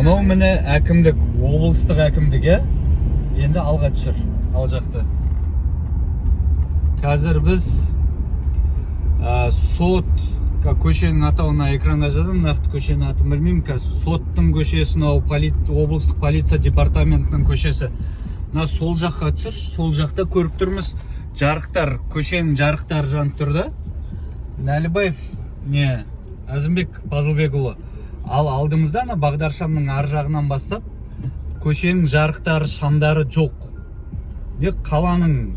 Мынау, міне, әкімдік, облыстық әкімдік, иә. Енді алға түсір, ал жақты. Қазір біз сот көшенің атауын экранға жазамын, нақты көшенің атын білмеймін. Қазір соттың көшесі мынау, облыстық полиция департаментінің көшесі. Мына сол жаққа түсірші. Сол жақта көріп тұрмыз, жарықтар, көшенің жарықтары жанып тұр да. Нәлібаев не, Әзімбек Пазылбекұлы, ал алдымызда ана бағдаршамның ар жағынан бастап көшенің жарықтары, шамдары жоқ. Не, қаланың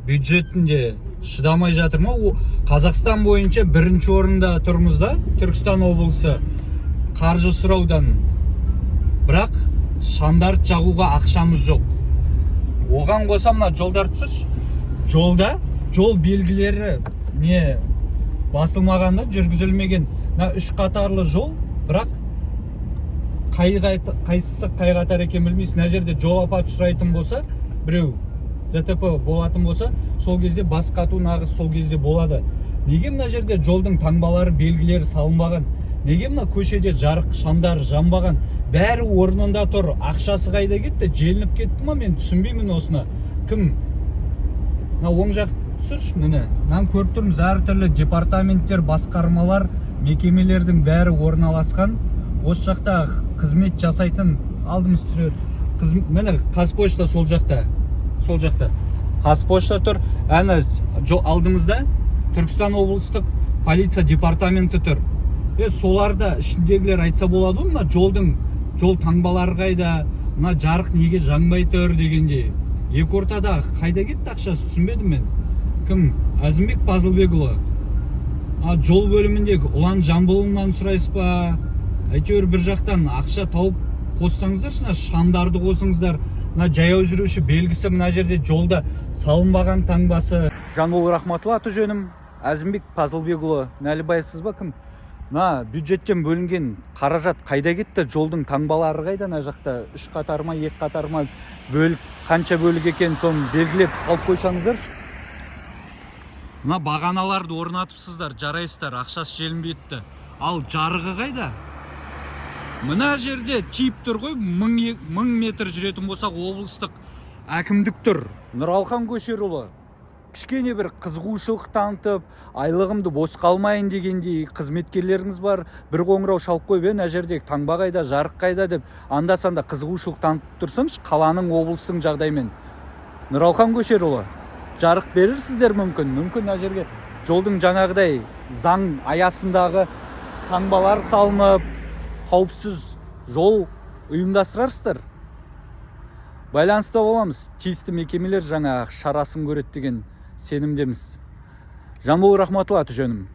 бюджетінде шыдамай жатыр ма? Қазақстан бойынша бірінші орында тұрмыз да, Түркістан облысы, қаржы сұраудан, бірақ шамдарды жағуға ақшамыз жоқ. Оған қоса мына жолдарды түсірші. Жолда жол белгілері не басылмаған да, жүргізілмеген. Мына үш қатарлы жол, бірақ қайсысы қай қатар екенін білмейсің. Мына жерде жол апаты ұшырайтын болса, біреу ДТП болатын болса, сол кезде бас қату нағыз сол кезде болады. Неге мына жерде жолдың таңбалары, белгілері салынбаған? Неге мына көшеде жарық шамдары жанбаған? Бәрі орнында тұр, ақшасы қайда кетті? Желініп кетті ма? Мен түсінбеймін осыны. Кім, мына оң жақ түсірші. Міне, мынаны көріп тұрмыз, әртүрлі департаменттер, басқармалар, мекемелердің бәрі орналасқан. Осы жақта қызмет жасайтын, алдымыз түсіреді. Міне, Қазпошта сол жақта, сол жақта Қазпошта тұр. Әне, алдымызда Түркістан облыстық полиция департаменті тұр. Соларда ішіндегілер айтса болады ғой, мына жолдың, жол таңбалары қайда, мына жарық неге жанбай тұр дегендей. Екі ортада қайда кетті ақшасы, түсінбедім мен. Кім, Әзімбек Пазылбекұлы, а жол бөліміндегі Ұлан Жамбылұлынан сұрайсыз ба? Әйтеуір бір жақтан ақша тауып қоссаңыздаршы, мына шамдарды қосыңыздар. Мына жаяу жүруші белгісі мына жерде жолда салынбаған, таңбасы. Жанбол Рахматұлы аты жөнім. Әзімбек Пазылбекұлы Нәлібаевсыз ба, кім? Мына бюджеттен бөлінген қаражат қайда кетті? Жолдың таңбалары қайда? Мына жақта үш қатар ма, екі қатар ма, бөлік қанша бөлік екен, соны белгілеп салып қойсаңыздаршы. Мына бағаналарды орнатыпсыздар, жарайсыздар, ақшасы желінбепті, ал жарығы қайда? Мына жерде тиіп тұр ғой, 1000 метр жүретін болсақ, облыстық әкімдік тұр. Нұралхан Көшерұлы, кішкене бір қызығушылық танытып, айлығымды босқа алмайын дегендей, қызметкерлеріңіз бар, бір қоңырау шалып қойып, е, мына жерде таңба қайда, жарық қайда деп анда санда қызығушылық танытып тұрсаңшы қаланың, облыстың жағдайымен. Нұралхан Көшерұлы, жарық берерсіздер мүмкін. Мүмкін, мына жерге жолдың жаңағыдай заң аясындағы таңбалар салынып, қауіпсіз жол ұйымдастырарсыздар. Байланыста боламыз. Тиісті мекемелер жаңа шарасын көреді деген сенімдеміз. Жанбол Рахматулла аты жөнім.